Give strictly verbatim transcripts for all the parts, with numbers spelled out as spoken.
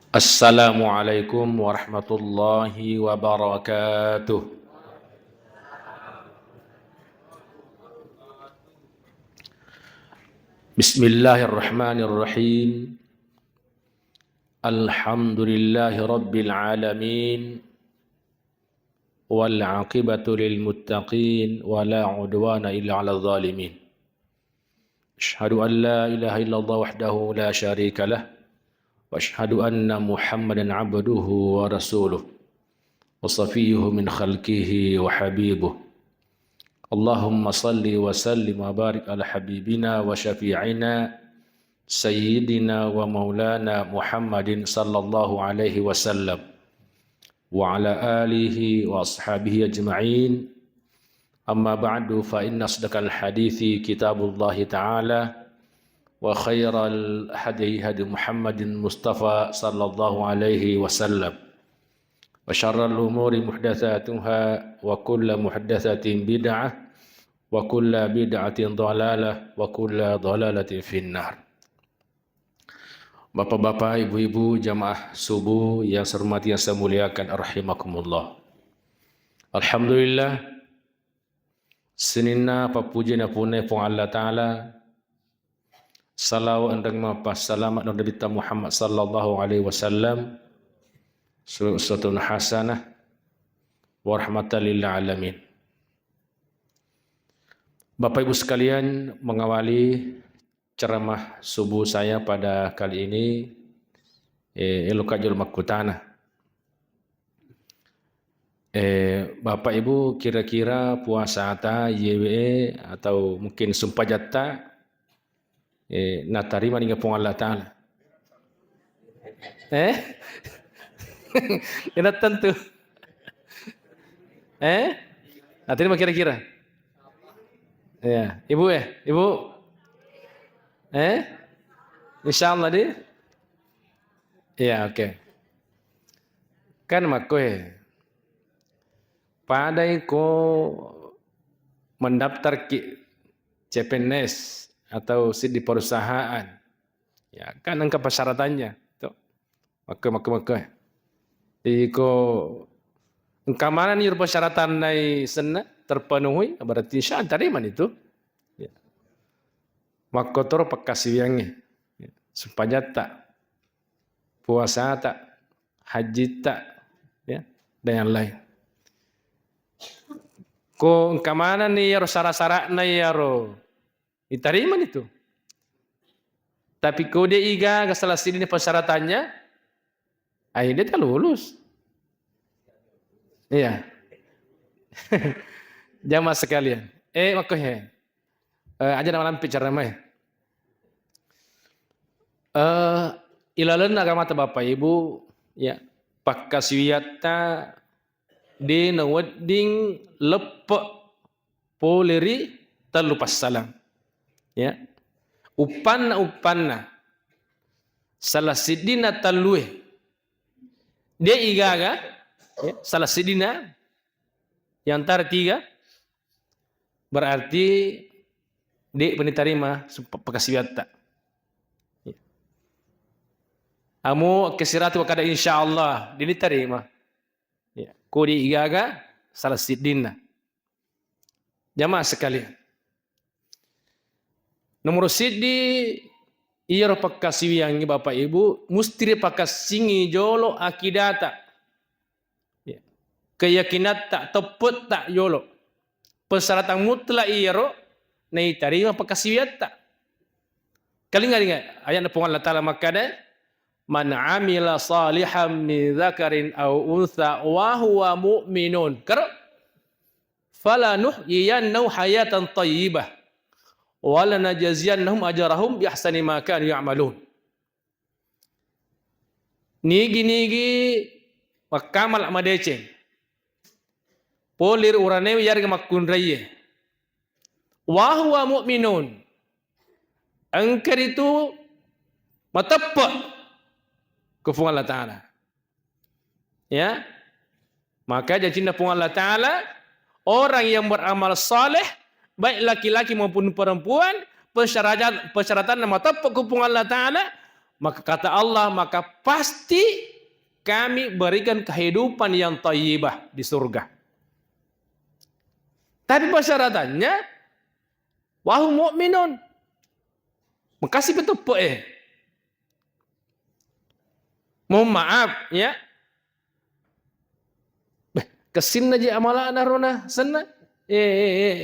Assalamualaikum warahmatullahi wabarakatuh. Bismillahirrahmanirrahim. Alhamdulillahi rabbil alamin. Wal aqibatu lil muttaqin wa la udwana illa 'alal zalimin. Asyhadu an la ilaha illallah wahdahu la syarika lah, wa asyhadu anna Muhammadan abduhu wa rasuluh, wa safiyyuhu min khalqihi wa habibuh. Allahumma salli wa sallim wa barik ala habibina wa syafi'ina sayyidina wa maulana Muhammadin sallallahu alaihi wasallam, wa ala alihi wa ashabihi ajma'in. Amma ba'du, fa inna asdaqal hadithi kitabullahi ta'ala, wa khairal hadi hadi Muhammadin Mustafa sallallahu alaihi wasallam, wa syarrul umuri muhdatsatuha, wa kullu muhdatsatin bid'ah, wa kullu bid'atin dhalalah, wa kullu dhalalatin finnar. Bapak-bapak, ibu-ibu, jamaah subuh yang saya hormati, yang saya muliakan, rahimakumullah. Alhamdulillah, sininna pappuji napunnai Puang Allah Ta'ala, salawa enreng mapassalama ri Nabitta Muhammad sallallahu alaihi wasallam, su-, uswatun hasanah, wa rahmatan lil alamin. Bapak Ibu sekalian, mengawali ceramah subuh saya pada kali ini, eh, eloka jolo makkutana. Eh, Bapak Ibu, kira-kira puasata, yewe, atau mungkin sumpajatta, eh, natarima dengan Puang Allah Ta'ala? Eh? Tidak tentu. Eh? Natarima kira-kira? Ya, Ibu, eh, Ibu. Eh? Insya Allah di? Ya, oke. Kan makkoe. Padai ko mendaftar ki C P N S atau siddi perusahaan. Ya, kan engka persyaratannya. Tuh. Makkoe, makkoe, makkoe. Jadi ko engka manenni ro persyaratan nai senna terpenuhi, berarti insya Allah tarima itu. Ya. Makkotoro pakkasiwiangnge. Ya. Sumpajatta, puasata, hajjitta, ya, dan yang lain. Ko engka manenni iyaro sara-sara'na iyaro, ditarimani tu. Tapi ko de' igaga salah siddini persyaratannya, ai de' talulus. Iya. Jamaah sekalian. Eh, makkohe. Eh, aja' namalampe caramae. Eh, ilalenna agamata Bapak Ibu, ya, pakkasiwiatta de' nawedding leppe' pole ri tellu passalang. Ya. Uppanna, uppanna. Salah siddinna tellue. De' igaga, ya, salah siddinna yang antara tiga, berarti de' pa nitarima sup-, pakkasiwiatta. Ya. Amo kesiratu kada insya Allah, de' nitarima. Ya. Ko de' igaga, salah siddinna. Jamaah sekalian. Nomoro siddi, iyaro pakkasiwiangngi Bapak Ibu, musti ripakassingi jolo akidata. Ya. Keyakinatta, teppe'ta jolo. Persyaratan mutlak iyaro naitarima pakkasiwiatta. Kalinga-linga ayatna Puang Allah Ta'ala makkada, "Man amila salihan min dzakarin aw untsa wa huwa mu'minun." Karo? "Falanuhyiyannahu hayatan thayyibah. Wa lanajziyannahum ajrahum bi ahsani ma kanu ya'malun." Nigi-nigi makkamala madeceng. Pole ri uranewe yarega makkunraiye. Wa huwa mu'minun. Engka ritu mateppe' ko Puang Allah Ta'ala. Ya. Maka janjinna Puang Allah Ta'ala, orang yang beramal saleh, baik laki-laki maupun perempuan, persyaratan, persyaratanna mateppe' ko Puang Allah Ta'ala, Maka kata Allah, maka pasti kami berikan kehidupan yang thayyibah di surga. Tapi persyaratannya, wahum mu'minun. Makasih betul eh. Mohon maaf, ya. Beh, kessinna je amalana rona senna. Eh, eh, eh,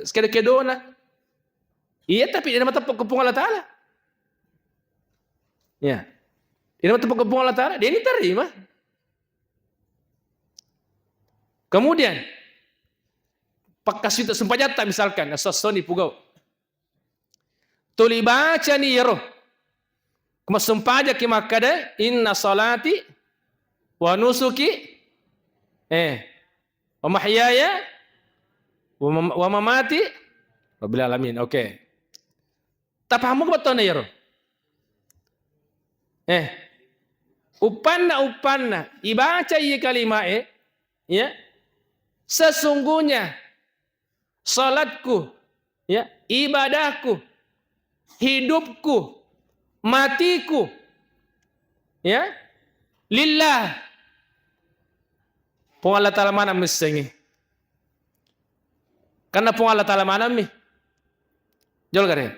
sekedo-kedona. Iya, tapi dia mateppe' ke Puang Allah Ta'ala. Ya. Dia mateppe' ke Puang Allah Ta'ala, dia ini terima. Kemudian, pakkasita sumpajatta misalkan, sessoni pugau. Tuli bacani iyaro. Kumassumpajaki makkada, "Inna salati wa nusuki," eh, "wa mahyaya wa mam-, wa mamati rabbil alamin." Oke. Tapahamu bettona iyaro? Eh. Uppanna, uppanna, ibaca iye kalimae, ya. Sesungguhnya salatku, ya, ibadahku, hidupku, matiku, ya, lillah. Puang Allah Ta'ala maneng missengngi. Karena Puang Allah Ta'ala maneng mi. Jol gare.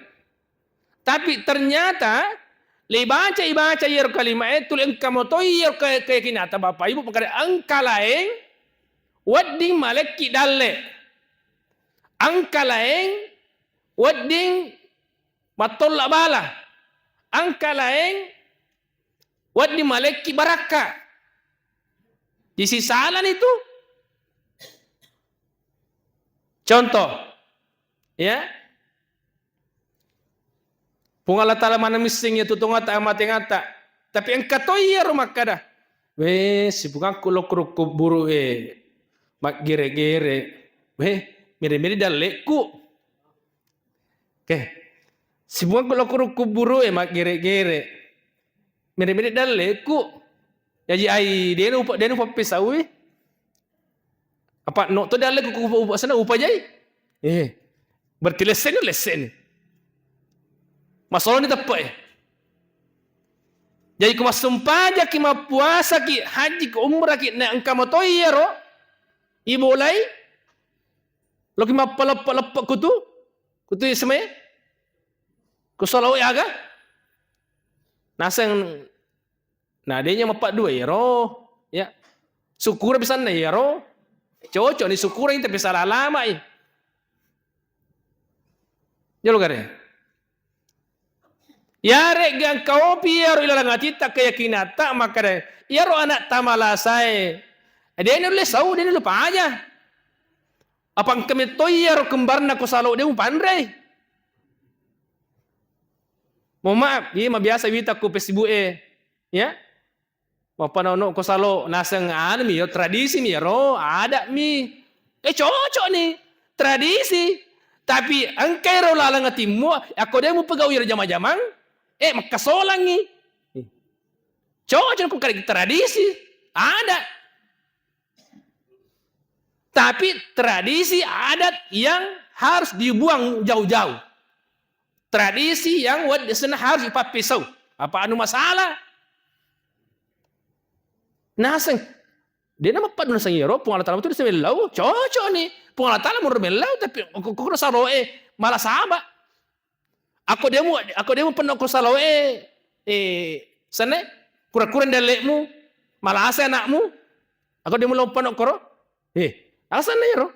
Tapi ternyata le baca, ibaca iyaro kalimae, tuli engka motoi iyaro ke-, keyakinata Bapak Ibu, makanya engka laeng wedding malekki dalle. Engka laeng wedding mattolla bala. Engka laeng wedding malekki barakka. Isi salani tu. Contoh, ya. Puang Allah Ta'ala maneng misseng iya tu tongata amate-ngata. Tapi engka to iyaro makkada, "We, sipungakku lokko ro kuburu e, maggere-gere. We, mere-mere dalleku." Oke. Sipungakku lokko ro kuburu e, maggere-gere. Mere-mere dalleku. Jaji ai, denu, denu pappesaui. Apa no to dalle ku, ku, ku, sana upa jai. Eh, berarti lesseni, lesseni. Masalahnya teppe eh. Jadi ku massumpajaki, mappuasaki, haji ku, umraki, na engka matoi iyaro ibolai, loki mappaleppe-leppe kutu, kutu isme, ku solo aga. Naseng Nah, denya mappaddua iyaro, ya. Syukureng bisanna iyaro. Cocok ni syukureng, tapi salah alama i. Jolo gare. Yaregga engka opi iyaro ilaleng atitta, keyakinatta makkada, iyaro anakta malasae, de nulle sau, de nulle paja. Apa engka metto iyaro kembarna ko salo de mupanrei. Mohon maaf, iya mabiasa wita ko Facebook e, ya. Mappanonno ko salo naseng anu mi yo, tradisi mi iyaro, adat mi. Eh, cocok ni, tradisi. Tapi engka ero laleng atimmu, akko de mupegau iyaro jama-jamang, eh, makkasolangi. Cocok ko tradisi, adat. Tapi tradisi adat yang harus dibuang jauh-jauh. Tradisi yang wed-, senna harus ipappesau. Apa anu masalah? Naseng. De na mappaddu naseng iyaro, Puang Allah Ta'ala tu mellau, cocok ni. Puang Allah Ta'ala menurut mellau, tapi ko, ko, ko saloe malah sahabat. Ako demu, ako demu penno ko saloe, eh, senne, kura-kura dalle'mu, malasa anakmu, ako demu lo penno koro, eh, alasanna iyaro.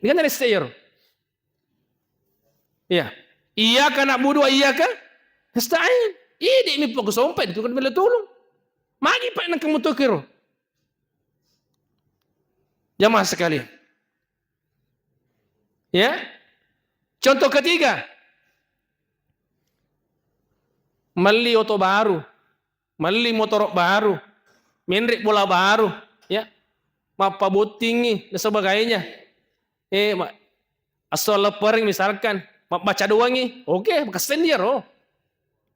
Dengan nalesse iyaro. Iya. Iyyaka na'budu wa iyyaka nasta'in. Idi mi poko sompai itu kan bela tulung. Magi pa nang kamu tokiro. Jamaah sekalian. Ya. Contoh ketiga. Melli oto baru, melli motoro baru, menre bola baru, ya. Mappabottingi dan sebagainya. Eh, ma-, asso leppereng misalkan, mabbaca doangi, oke, makesseng iyaro.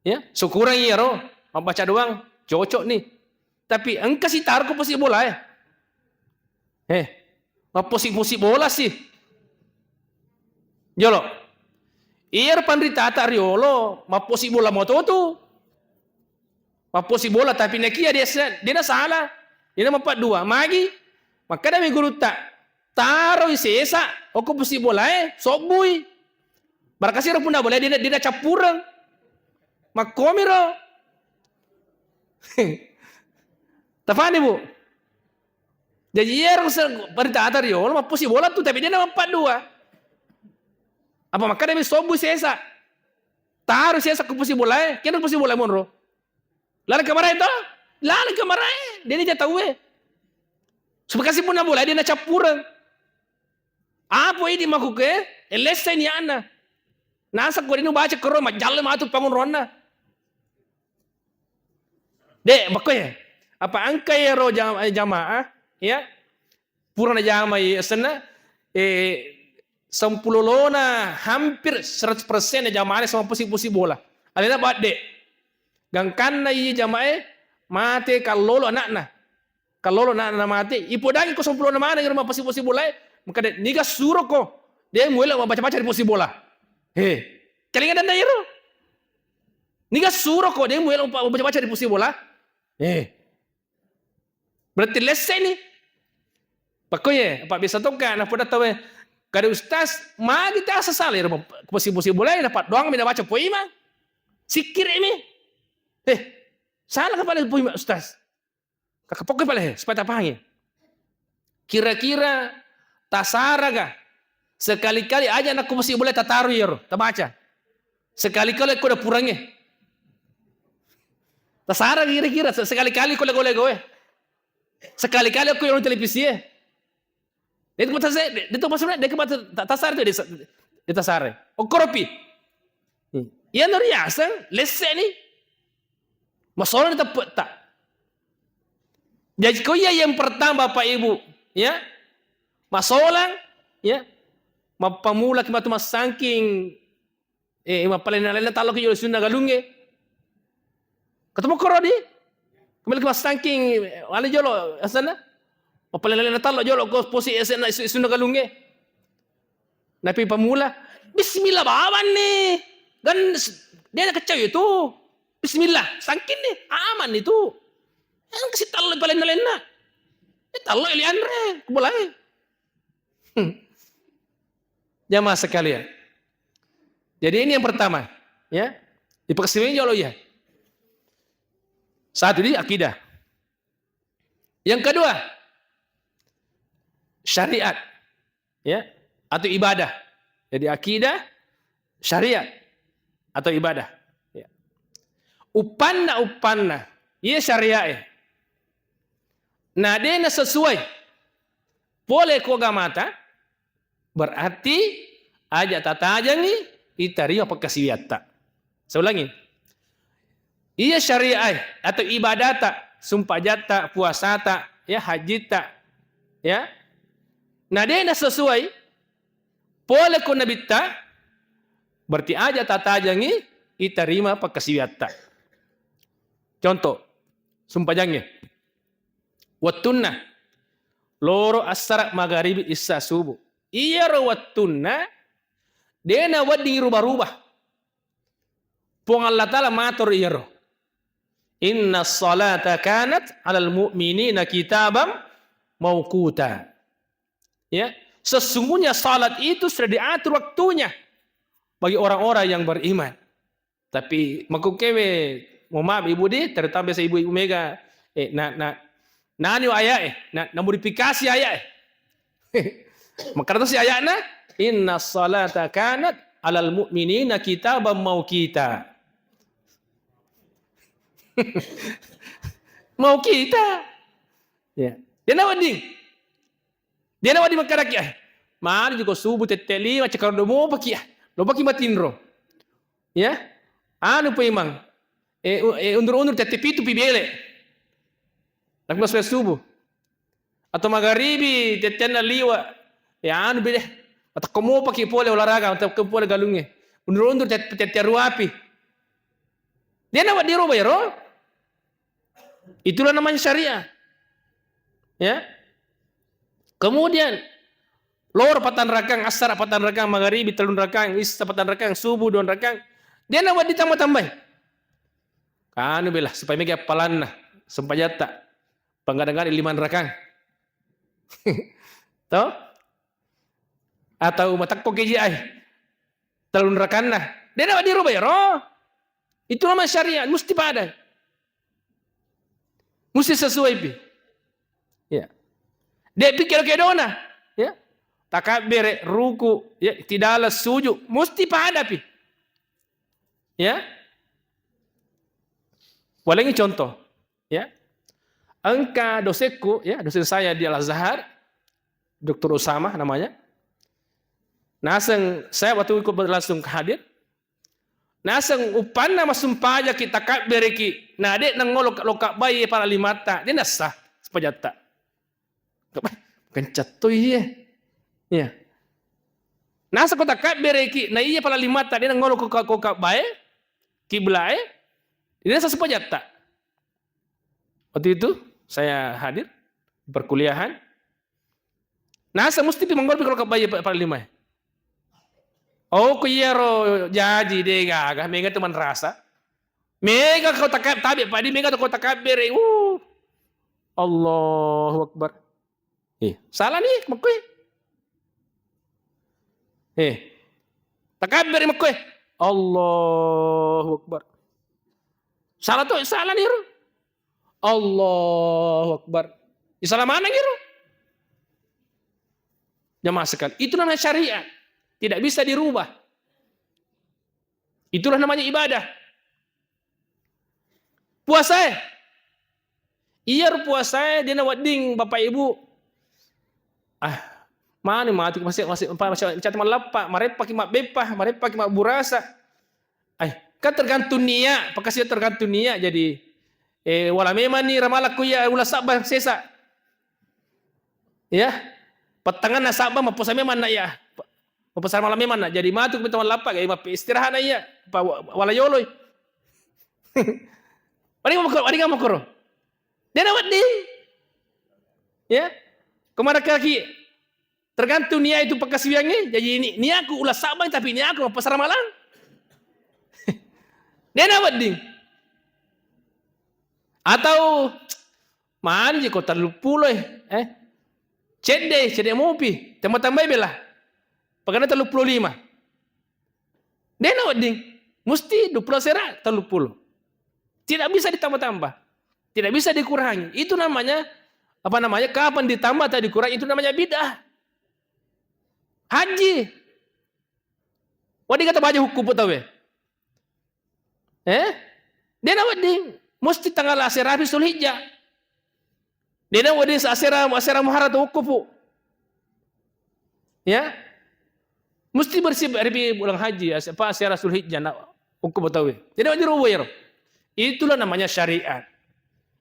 Ya, syukureng iyaro, mabbaca doang, cocok ni. Tapi engka sitaro ko posi bola e. Eh, mapposi-posi bola sih. Jolo. Iyaro panritata riolo, mapposi bola moto tu. Mapposi bola, tapi nakia dia sa-, dia na salah. Dia na mappad dua. Magi? Makkadami gurutta, "Taroi sesa okko posi bolae, sobbui. Barakasiro punna bolae, dia na, dia na cappureng." Makkomiro. Tafani, Bu? Jaji, iyaro se-, paritata riolo, mapposi bola tu, tapi dia na mappad dua. Apa makkadami, "Sobbui sesa. Taroi sesa ko posi bolae, kena posi bolae monro." Laleng ke marae to? Laleng ke marae. Dia ni jatauwe. Supaya kasi punna bolae, dia na cappureng. Apa idi makuke? Elessa ini anna. Nasa ko dia nu baca kero, majjalle matu pangonronna. De', bakko ya. Apa engka iyaro jam-, eh, jamaah, ya? Pura najamai asenna, eh, sempulolona hampir seratus persen jamaahna sama posi-posi bola. Alena badde. Gangkanna iye jamaah e mate kallolo anakna. Kallolo anakna mate, ipodangi ko sempulona maneng ro mapposi-posi bola e, makada, "Niga suroko de' muelo mabbaca-baca ri posi bola?" He. Kalinga danda iro. "Niga suroko de' muelo mabbaca-baca ri posi bola?" Eh. Berarti lesse ni. Pakkoye, apa biasa tokka na poda tauwe, "Kada ustaz, magi ta sasala iro posi-posi bola e, na paddoang mi na baca poima. Sikkiri mi." Eh, salah ka pale poima, ustaz? Kakapokko pale, supaya tapahangi. Kira-kira tasaraga sekali-kali aja nakko posi bola tataru iyaro, tabaca. Sekali-kali ko da purangnge. Tasara kira-kira se-, sekali-kali ko lego-lego e. Sekali-kali ko yolo televisi e. Itu pas saya, itu pas saya, itu pas ta-, tasara itu, itu tasara. Okkoropi. Iya no riaseng, lesse ni. Masolang teppetta. Jadi ko iya yang pertama Bapak Ibu, ya. Masolang, ya. Mappamula ki matu massangking, eh, mappalena-lena tallo ki jolo sunna galungnge. Ketemu korodi? Kembali ki massangking, eh, wali jolo asenna. Mappalena-lena tallo jolo ko posi asenna isu-, sunna galungnge. Napi pamula, "Bismillah bawang ni. Kan s-, dia na kecau itu. Bismillah, sangking ni, aman itu. Yang kasi tallo palenna-lenna. Eh, tallo ili anre, ku bola e." Hmm. Jamaah sekalian. Jadi ini yang pertama, ya. Dipakasiwini jolo ya. Satu di akidah. Yang kedua, syariat, ya, atau ibadah. Jadi akidah, syariat, atau ibadah. Ya. Upanna, upanna, iya syariat e. Na de na sesuai pole ko agamata, berarti aja tatajangi itarima pakkasiwiatta. Saya ulangi. Iya syariat atau ibadata, sumpajatta, puasata, ya, hajjitta, ya. Na de na sesuai pole ko nabitta, berarti aja tatajangi itarima pakkasiwiatta. Contoh, sumpajangnge. Wettunna loro assara, magaribi, isya, subuh. Iyaro wettunna de na wedding rubah-rubah. Puang Allah Ta'ala matur iyaro, "Inna salata kanat alal mu'minina kitabam mauquta." Ya, sesungguhnya salat itu sudah diatur waktunya bagi orang-orang yang beriman. Tapi makkukewe, mohon maaf Ibu di, terutama biasa ibu-ibu mega, eh, na, na, nani ayat e, na, na modifikasi ayat e. Makanya tosi ayatna, "Inna salata kanat alal mu'minina kitabam mauqita." Mauqita. Ya. Dia na wedding. Dia na wedding makkadaki, eh, mani joko subuh tette lima, cekaro do mopaki, ah. Lopaki matinro. Ya. Anu paimeng. Eh, u-, eh, undur-undur tette pitu pi bele. Tapi mas subuh. Atau magaribi tettenna liwa. Ya anu bede. Matakko mopaki pole olahraga, matakko pole galungnge. Undur-undur tette, tette ruapi. Dia na wedding roba iyaro. Itulah namanya syariah. Ya. Kemudian, loro patang rakang, asara patang rakang, magaribi telung rakang, isya patang rakang, subuh dua rakang. Dia na wedding tambah-tambahi. Anu bela, supaya mega appalanna, sempajatta. Panggadang-gadang lima rakang. Toh? Atau matekko K J I. Tellu rakanna. Dena dirubah ya, roh. Itu nama syariat, mesti pada. Mesti sesuai pi. Ya. Dia pikir kedona. Ya. Takabbere, ruku, ya, tidala, sujud, mesti pada pi. Ya. Walengi contoh, ya. Engka dosekku, ya, dosen saya di Al-Azhar, Doktor Usama namanya. Naseng saya waktu ikut langsung hadir. Naseng uppanna masumpajaki, takabbereki, na de nangolo lokabbai pala limatta, de nassa sempajatta. Kencetto iye. Iya. Nasa ko takabbereki, na iya pala limatta, de nangolo ko, ko, ko kabbae, kiblae, de nasa sempajatta. Waktu itu saya hadir di perkuliahan. Nasa musti pi manggolo pi ko kabbae pa-, pala limae. Oh, ko iyaro jaji de gaga, mega tu manrasa. Mega ko takab-, tabe padi, mega ko takabbere. Uh. Allahu Akbar. Eh, salah ni, makkoi. Eh, takabbere makkoi. Allahu Akbar. Salah tu, salah ni ro. Allahu Akbar. Ya, salah mana gitu? Jamaah sekalian, itu namanya syariat. Tidak bisa dirubah. Itulah namanya ibadah. Puasae. Iya ro puasae, de nawedding Bapak Ibu. Ah, mani matu masih, masih, masih, masih mallappa, mareppaki mabbeppa, mareppaki mabburasa. Ai, kan tergantung niat, pakasiwiang tergantung niat. Jadi, eh, wala memang ni ramalakku ya, ula sabba sesa. Ya. Pettanganna sabba, mappuasa memang na ya. Mappuasa malam memang na. Jadi matu kita lappa, eh, mapi istirahat na ya. Pa wa-, wala yoloi. Wani makoro, wani makoro. De nawedding. Ya. Kemana kaki? Tergantung niat itu pakasiwiangnge. Jadi ni-, niatku ula sabba tapi niatku mappuasa malam. De nawedding. Atau manji ko telluppulo eh. Eh. Cedde, cedde mopi. Tambah-tambahi bela. Pagana telluppulo lima. De nawedding. Musti duappulo asera telluppulo. Tidak bisa ditambah-tambah. Tidak bisa dikurangi. Itu namanya, apa namanya, kapan ditambah atau dikurangi, itu namanya bid'ah. Haji. Wedding kata baja hukum tau eh. Eh? De nawedding. Musti tanggal asera pi Zulhijjah. De nawedding sa asera, asera Muharram tau wukkufu. Ya. Musti bersih ri bulan haji, as-, apa, asera Zulhijjah na wukkufu tau. De nawedding rubo yero. Itulah namanya syariat.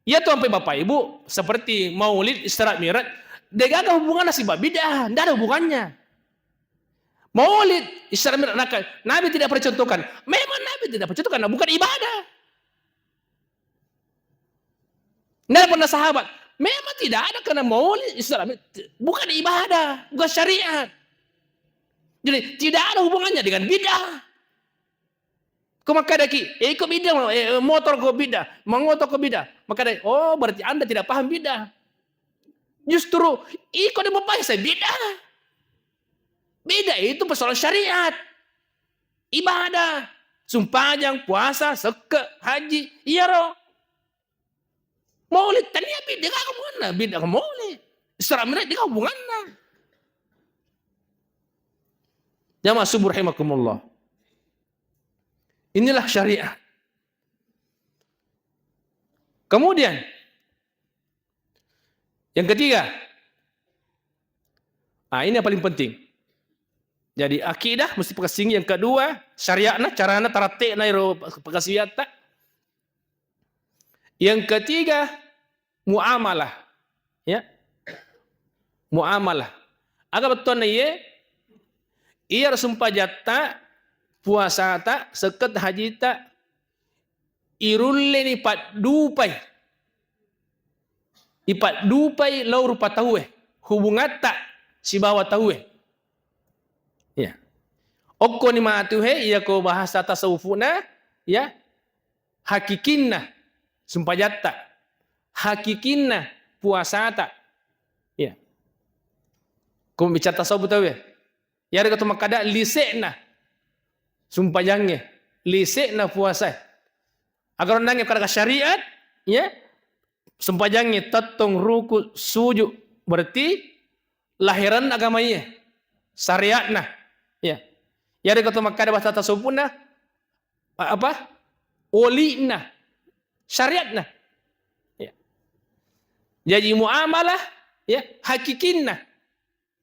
Iya tuh sampai Bapak Ibu, seperti Maulid, Isra Mi'raj, de gaga hubunganna siba bid'ah, ndak ada hubungannya. Maulid, Isra Mi'raj, naka-, Nabi tidak pernah contohkan. Memang Nabi tidak pernah contohkan, karena bukan ibadah. Nggak pernah sahabat. Memang tidak ada karena Maulid, Isra Mi'raj, bukan ibadah, bukan syariat. Jadi tidak ada hubungannya dengan bid'ah. Ko makkadaki, eh, iko bid'ah, eh, motor ko bid'ah, mangoto ko bid'ah. Makkada, oh, berarti Anda tidak paham bid'ah. Justru iko de mupaham bid'ah. Bid'ah itu persoalan syariat. Ibadah, sumpajang, puasa, sekke, haji, iyaro. Maulid tania bid'ah, de gaga hubunganna, bid'ah ko Maulid. Isra Mi'raj de gaga hubunganna. Jamaah subuh rahimakumullah. Inilah syariat. Kemudian, yang ketiga, ah, ini yang paling penting. Jadi, akidah mesti pakasinggi. Yang kedua, syariatna, carana, tarattena iro pakasiwiatta. Yang ketiga, muamalah. Ya. Muamalah. Aga bettuanna iye? Iyaro sumpajatta, puasata, sekket hajita, irulleni paddupai. Ipaddupai lao rupa tauwe, hubungatta sibawa tauwe. Ya. Okkoni matu he, iya ko bahasa tasawufuna, ya. hakikinna sumpajatta, hakikinna puasata. Ya. Ko bicara tasawuf tau ya. Yarega to makkada lise'na sumpajangnge, lise'na puasae. Agar nangnge kada syariat, ya, sumpajangnge tettong, ruku, sujud, berarti lahiran agamae, syariatna. Ya. Yarega to makkada bahasa tasawufna, a-, apa? Oli'na, syariatna. Ya. Jadi muamalah, ya, hakikinna,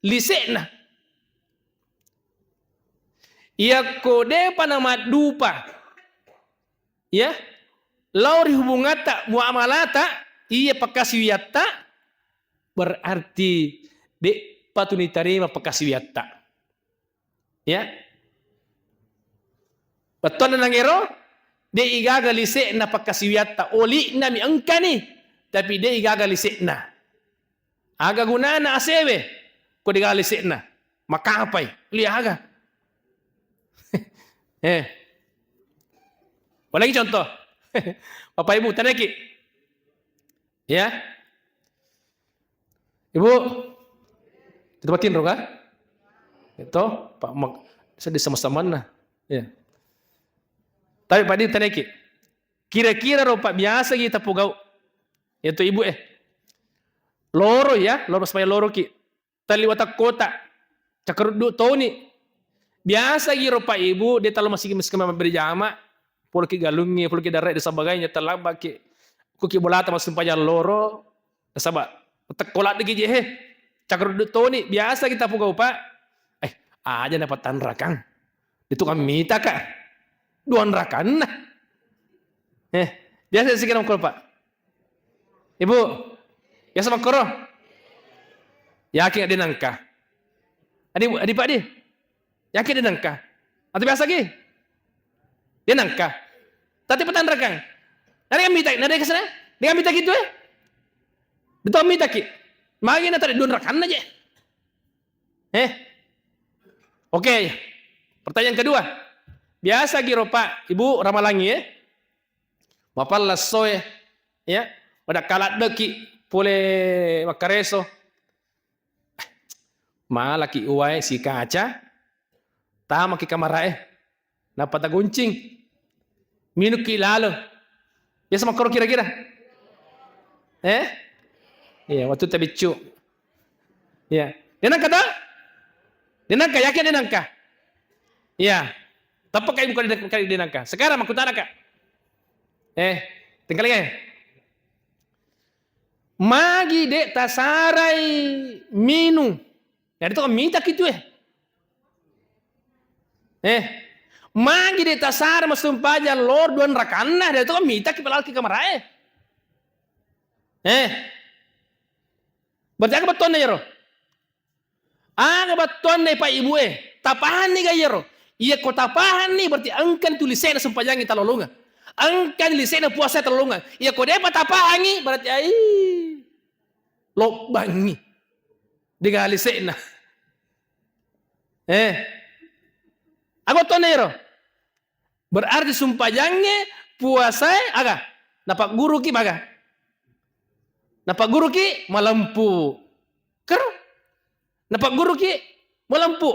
lise'na. Iyakko depa namaddupa, ya, lao ri hubungatta, muamalata, iya pakkasiwiatta, berarti de'pa tu nitarima pakkasiwiatta. Ya. Bettuanna nangero, de' igaga lise'na pakkasiwiatta, oli'na mi engkani, tapi de' igaga lise'na. Aga gunana asewe ko de' gaga lise'na? Makapai, li aga. Eh. Ulagi contoh. Bapak Ibu, tanaki. Ya. Ibu, kita patinro kah? Itu, Pak Mak, sedih sama-sama nah. Ya. Tapi Pak Di, tanaki. Kira-kira ro Pak biasa kita pogau. Itu Ibu eh. Loro ya, loro supaya loro ki. Tali watak kota. Cakaruddu toni. Biasa giro Pak Ibu, de' talo masigi-, masigi berjama. Poloki galungi, poloki darai, dan sebagainya, terlambat ki. Kuki bolata massumpajang loro. Nasaba tekko ladde' ki je he. Cakaruddu toni, biasa kita pogau, Pak. Eh, aja na patanrakang. Itu kan mita ka. Duan rakanna. Eh, biasa sih kira mukul, Pak. Ibu, biasa makkoro? Yakin de' nengka? Adi, adi Pak di? Yakin de' nengka? Atau biasa ki? De' nengka. Tadi patanrakang. Nari kan mita, nari kesana? Dia kan mita gitu eh? Betul mita ki? Magi na tadi duan rakanna je. Eh? Oke. Pertanyaan kedua. Biasa giro Pak, Ibu ramalangi eh? Mapalla essoe, ya, pada kaladdeki pole makkareso. Malaki uwae si kaca, tamaki kamarae, nappa tagoncing. Minukki lalo. Biasa makkoro kira-kira? Eh? Iya, waktu tabiccu. Iya. De' nengka ta? De' nengka, yakin de' nengka? Iya. Teppa kai bukan de' nengka. Sekarang makkutana ka. Eh, tinggal ya. Magi de' tasarai minung. Jadi tu mita ki tu eh. Eh, magi de' tasara massumpajang loro duan rakanna, jadi tu mita ki palaki kamarae. Eh. Berarti aga bettuanna iyaro? Aga bettuanna Pak Ibu e? Tapahanni ga iyaro? Iya ko tapahanni berarti engkani tu lise'na sumpajangnge talolongeng. Engkani lise'na puasa talolongeng. Iya ko de'pa tapahangi berarti ai lobbangngi. De' gaga lise'na. Eh. Aga bettuanna iyaro? Berarti sumpajangnge, puasae, aga? Napagguruki maga? Napagguruki malempu. Kero? Napagguruki malempu.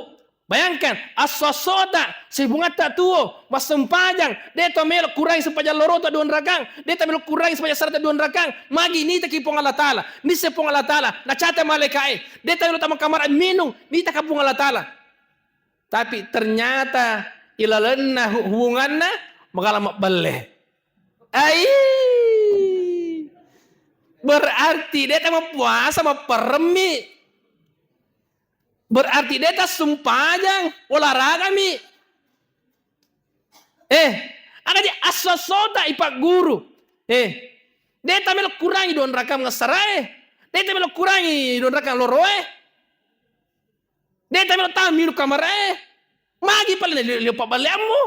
Bayangkan, esso-essota, sibungatta tuo, massumpajang, de' to melo kurangi sumpajang lorota duan rakang, de' to melo kurangi sumpajang sarata duan rakang, magi nitaki Puang Allah Taala, nisseng Puang Allah Taala, nacata malaika'e, de' to melo tama kamara minung, nitaka Puang Allah Taala. Tapi ternyata ilalenna hu-, hubunganna magala mabballe. Ai. Berarti de' tamappuasa, mapperemmi. Berarti de' tassumpajang, olahragami. Eh, aga je esso-essota ipagguru. Eh, de' tamelo kurangi duan rakang ngessarae. De' tamelo kurangi duan rakang loroe. De' tamelo tama minung kamarae. Magi pale lio, lio pabballeammu.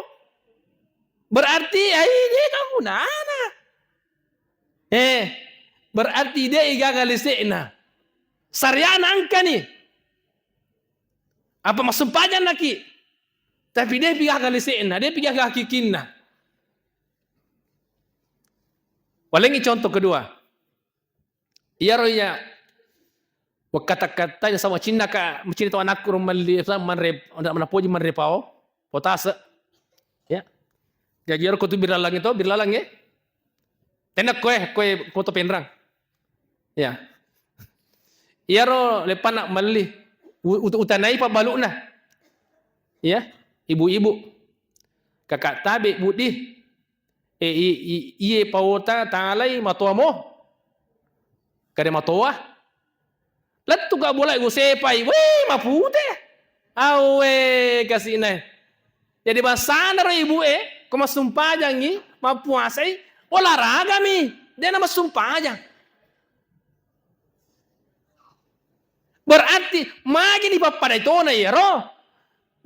Berarti ai de' gaga gunana. Eh, berarti de' gaga lise'na. Sariana engkani. Apa massumpajang naki? Tapi de' pi gaga lise'na, de' pi gaga hakikinna. Walengngi contoh kedua. Iyaro iya wekkata-katai nasaba macinnaka, macinna tau anakku ro melli, manre, napoji manre pao, potase. Ya. Jaji iyaro ko tu birlalang itu, birlalang ya. Tenna koe, koe foto penrang. Ya. Iyaro leppana melli, u-, ut-, utanai pabbalu'na. Ya, ibu-ibu. Kakak tabe budi. E, i-, i-, iye paota talai matoa mo. Kade matoa. Lettu ka bola usepai. Weh, mapute. Awe, kasina. Jadi bangsana ro ibu e, ko massumpajangi, mappuasai, olahragami. Dena massumpajang. Berarti magi ni pappadai tona iyaro.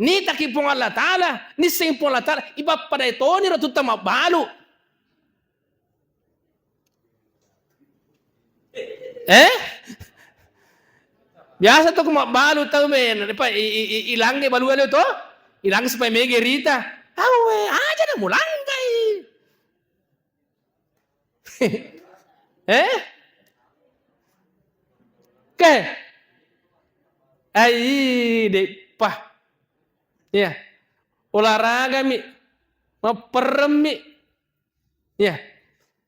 Nitaki Puang Allah Ta'ala, nissengi Puang Allah Ta'ala, ipappadai toni ro tutta mabbalu. Eh? Biasa to ko mabbalu tau men, apa, i-, i-, i-, ilangnge balu elo to? Ilangnge supaya mege rita. Awe, aja na mulangkai. Eh? Ke? Ai, deppa. Iya. Olahraga mi. Mapperrem mi. Iya.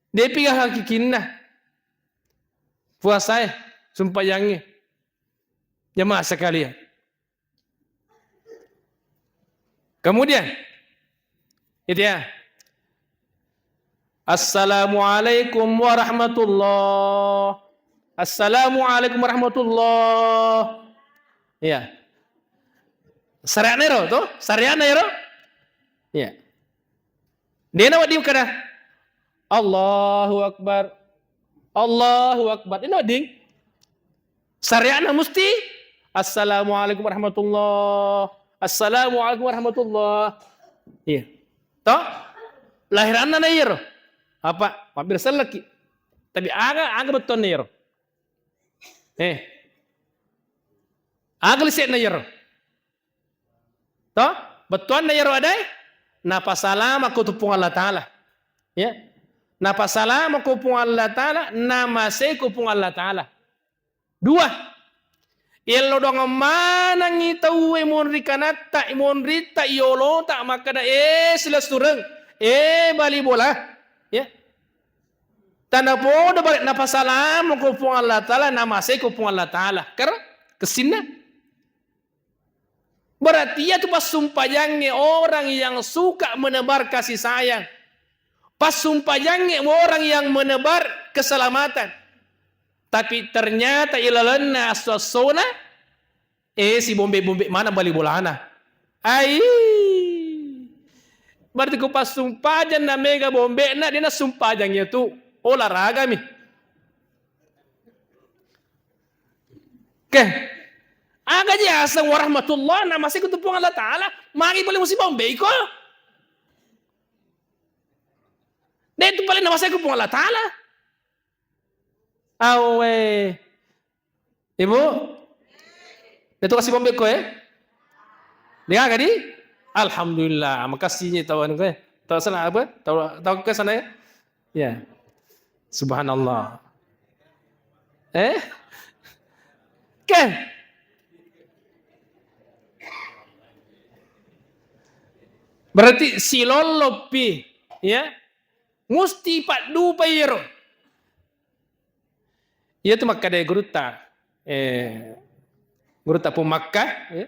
Depi ga hakikinna. Puasae, sumpayangnge. Jamaah sekalian. Kemudian, itu ya. Assalamualaikum warahmatullah. Assalamualaikum warahmatullah. Iya. Syariatna ero, tuh? Syariatna ero? Iya. Dena wedding kada. Allahu Akbar. Allahu Akbar. Dena wedding. Syariatna musti, "Assalamualaikum warahmatullah. Assalamualaikum warahmatullah." Iya. Toh? Lahiranna na iyaro. Apa? Mabbere selleki. Tapi aga, aga bettuanna iyaro. Eh. Aga lise'na iyaro. Toh? Bettuanna iyaro adae, napasalamako tu Puang Allah Ta'ala. Ya. Napasalamako Puang Allah Ta'ala, namaseiko Puang Allah Ta'ala. Dua, yello doang manengngi tauwe monri kanatta, monritta, yolota, makkeda, "Eh, silessureng, eh, bali bola." Ya. Tanapodo bale napasalamako Puang Allah Ta'ala, namaseiko Puang Allah Ta'ala. Kar-, kessinna. Berarti iyatu passumpajangnge orang yang suka menebar kasih sayang. Passumpajangnge orang yang menebar keselamatan. Tapi ternyata ilalenna esso-essona, eh, sibombe-bombe maneng bali bolana. Ai. Berarti ku passumpajang na mega bombe'na, de' nassumpajang iyatu. Olahragami. Oke. Aga ji aseng warahmatullah, namaseiko tu Puang Allah Ta'ala, magi pole musi bombeiko? De' tu pale namaseiko Puang Allah Ta'ala. Awe. Ibu? De' tu kasi bombeiko, eh? De' aga di? Alhamdulillah, makasih ni tau anu ko, eh. Tau sana apa? Tau, tau ke sana, ya? Ya. Subhanallah. Eh? Ke? Berarti silollopi, ya? Musti paddupai iyaro. Iyatu makkeda gurutta, eh, gurutta Puang Makkah, ya.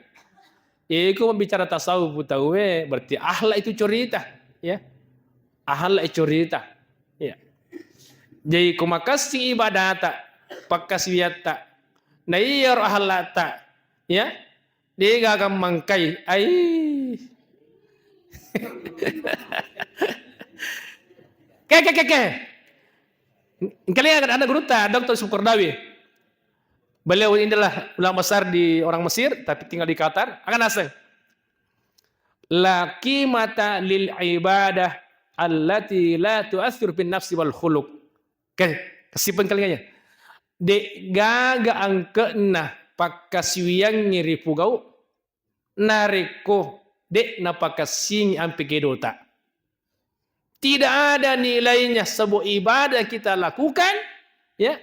Iye, iko bicara tasawuf tauwe, berarti akhlak itu cerita, ya. Akhlak itu cerita. Ya. Jadi, ko makessing ibadata, pakkasiwiatta, na iyaro akhlakta, ya, de' gaga mangkai. Ai. Ke, ke, ke, ke. Engkalinga anak gurutta, Doktor Yusuf Qaradawi. Beliau ini adalah ulama besar di orang Mesir, tapi tinggal di Qatar. Aga naseng, "La qimata lil ibadah allati la tu'athir fin nafsi wal khuluq." Oke, kasih pengkalinganya. De' gaga angke'na pakkasiwiangngi ri pugau narekko de' napakassingi ampe kedota. Tidak ada nilainya sebuah ibadah kita lakukan, ya,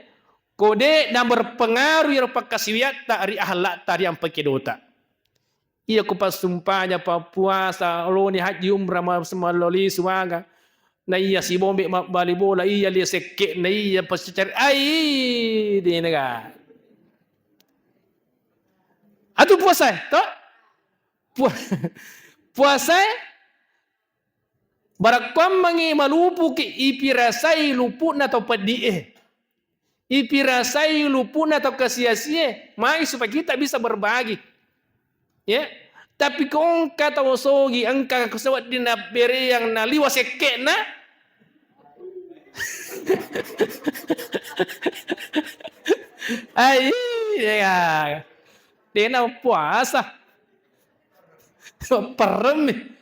ko de' na berpengaruh iyaro pakkasiwiatta ri ahlakta ri ampe kedota. Iya ko passumpajang, pappuasa, loni haji umrah, ma-, malloli suwaga. Na iya sibombe mabbali bola, iya lia sekke'na, iya pasicari. Ai, de' na ga. Atu puasa, to? Pua-, puasa, barakkuammengngi malupuki, ipirasai lupu'na tau peddi'e. Ipirasai lupu'na tau kasi-asie, mai supaya kita bisa berbagi. Ya, tapi ko engka tau sogi, engka sewedding nabbereang naliwa sekke'na. Ai, ya. De' na puasa. Peremmi.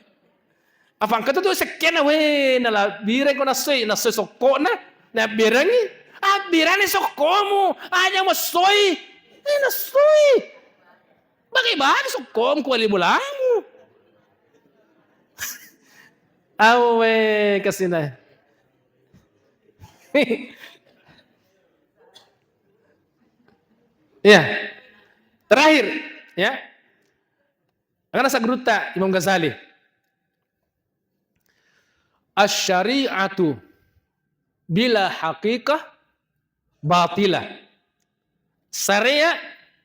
Apa engka tu, tu sekke'na, we, nalabbireng ko nassoi, nassoi sokko'na, nabberengi, abbirani sokkomu, aja massoi, eh, nassoi. Bagi-bagi sokkomu, kuali bolamu. Awe, kasina. Ya. Terakhir, ya. Angkana sa gurutta Imam Ghazali. Asy-syari'atu bila haqiqah batilah. Syariat,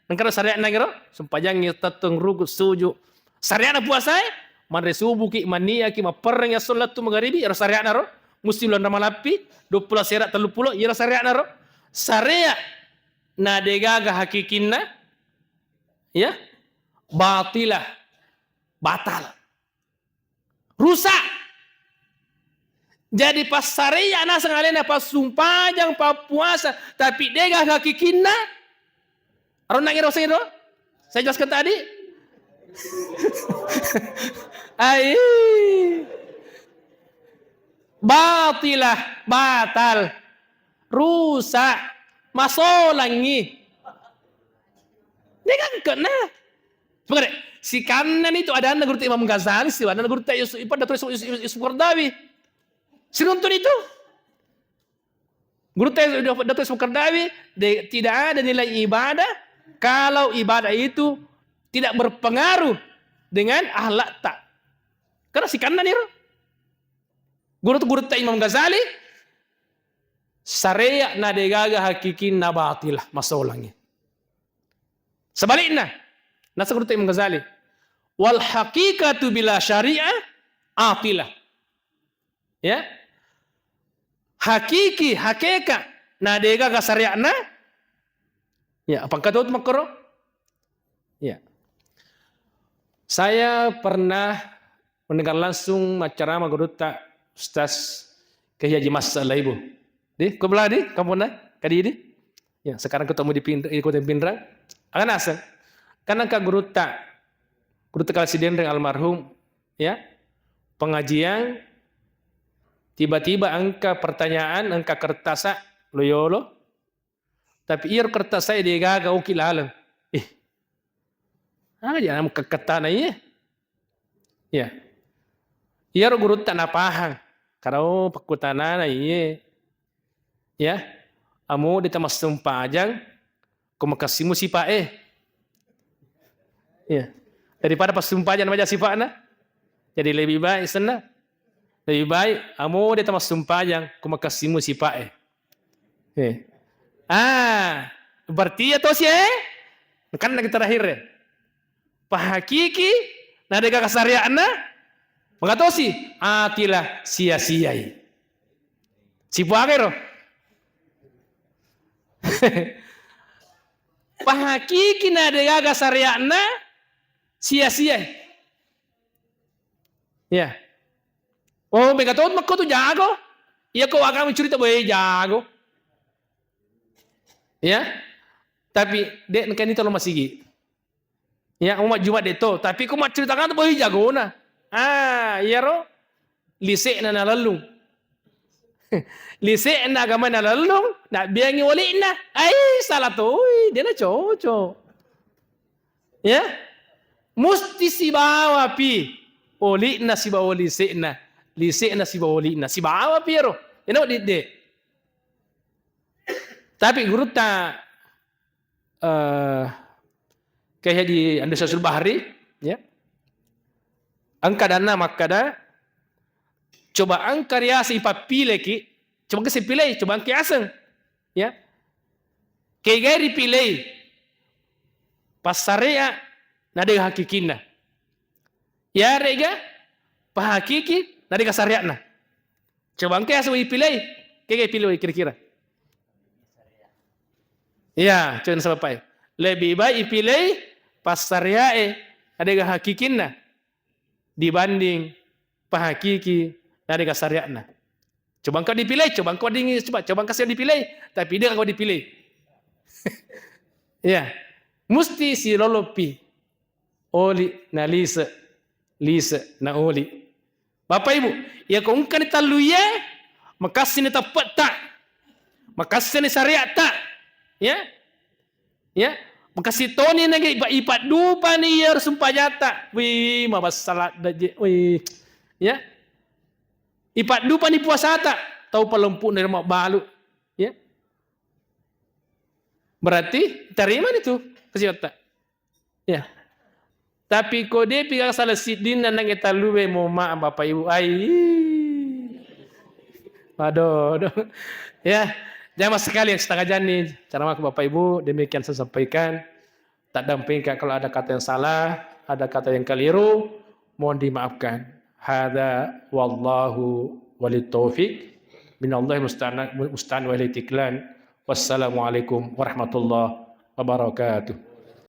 engkana syariat nangiro, sempajangngi, tetteng, ruku, sujud. Syariatna puasae, manre subuki, manniaki, mapperrengi esso lettu magaribi, ero syariatna ro. Musti uleng ramalappi, dua puluh sera, tellu puluh, iyaro syariatna ro. Syariat na degaga hakikinna, ya, batilah, batal. Rusak. Jadi, passareya naseng alena passumpajang, pappuasa, tapi dega hakikinna. Aronna ngiro sengiro? Saya jelaskan tadi. Ai. Batilah, batal. Rusak. Masolangi. Dega kena. Sebenarnya, sikanna ni tu adanna gurutta Imam Ghazali, siwanna gurutta Yusuf, Datuk Yusuf, Yusuf, Yusuf Qaradawi. Siruntu ni tu. Gurutta Datuk Yusuf Qaradawi, de-, tidak ada nilai ibadah kalau ibadah itu tidak berpengaruh dengan ahlakta. Karena sikanna ni ro. Guru tu gurutta Imam Ghazali, syariat na degaga hakikinna batilah, masolangi. Sebaliknya, nasa gurutta Imam Ghazali, wal haqiqatu bila syariah atilah. Ya. Hakiki, hakikat, na degaga syariatna. Ya, apa engka tu makkoro? Ya. Saya pernah mendengar langsung maccarama gurutta Ustaz Kiai Haji Massa Laibu. Di, ko bela di, kamponna? Kadi di? Ya, sekarang ketemu di Pin-, di Kota Pinrang. Angana aseng. Kan engka gurutta, gurutta Kala Sidenreng almarhum, ya. Pengajian, tiba-tiba engka pertanyaan, engka kertasa, lo yolo. Tapi iyaro kertasae degaga oki laleng. Ih. Aga ja makkakkatana iye. Ya. Iyaro gurutta napahang. Kada, oh, pakkutanana iye. Ya. Amo de tamassumpajang, ko makessimu sipa'e. Ya. Daripada passumpajang maja sipa'na. Jadi lebih baik senna. Lebih baik amo de tamassumpajang, ko makessimu sipa'e. Eh. Ah, berarti iya tosi, eh? Kan lagi terakhir, eh. Pahakiki, na degaga syariatna, maka tosi, atilah sia-siai. Sipuagai ro. Pahakiki na degaga syariatna, sia-siai. Ya. Oh, mega to makko tu jago. Iya ko agama cerita boe jago. Ya. Tapi de' engka ni tolo masigi. Ya, umat Jumat de' to, tapi ko maccerita kan boe jagona. Ah, iyaro lise'na nalellung. Lise'na agama nalellung, nabbiangi wali'na. Ai, salah toi, de' na cocok. Ya? Musti sibawa pi oli'na sibawa lise'na. lise'na sibawa oli'na. Sibawa pi ero. Ena wedding de'. Tapi gurutta, eh, Kiai Haji Andreas Syamsul Bahri, ya. Engka adanna makkada, coba engka riaseng ipappileki, coba engka sipilei, coba engka aseng. Ya. Kegai ripilei, passare'a, na de' hakikinna. Yarega pahakiki, na de' gasarea'na. Coba engka aseng ipilei, kegai pilei kira-kira? Iya, coba nasaba pai. Lebih baik ipilei passarea'e, na de' gahakikinna, dibanding pahakiki, na de' gasarea'na. Coba engka dipilei, coba engka dingin, coba, coba engka seng dipilei, tapi de' engka dipilei. Iya. Musti silolopi. Oli na lise, lise na oli. Bapak Ibu, iya ko engkani tallu iya, makessini teppe'ta, makessini syariatta, ya, ya, makessi toni nage ipa-, ipaddupani iya sumpajata, wih, mabassa ladde je, wih, ya, ipaddupani puasata, tau palempu'na ero mabbalu, ya, berarti tarimani tu kesiwatta. Ya. Tapi ko de'pi gaga sala siddinna nangnge tallue, mohon maaf Bapak Ibu, ai. Aduh, aduh. Ya, jamaah sekalian, setengah jam nih ceramahku Bapak Ibu, demikian saya sampaikan. Taddampengka kalau ada kata yang salah, ada kata yang keliru, mohon dimaafkan. Hadza wallahu walit taufiq. Minallahi musta'an, musta'an wa ilaihi tiklan. Wassalamualaikum warahmatullahi wabarakatuh.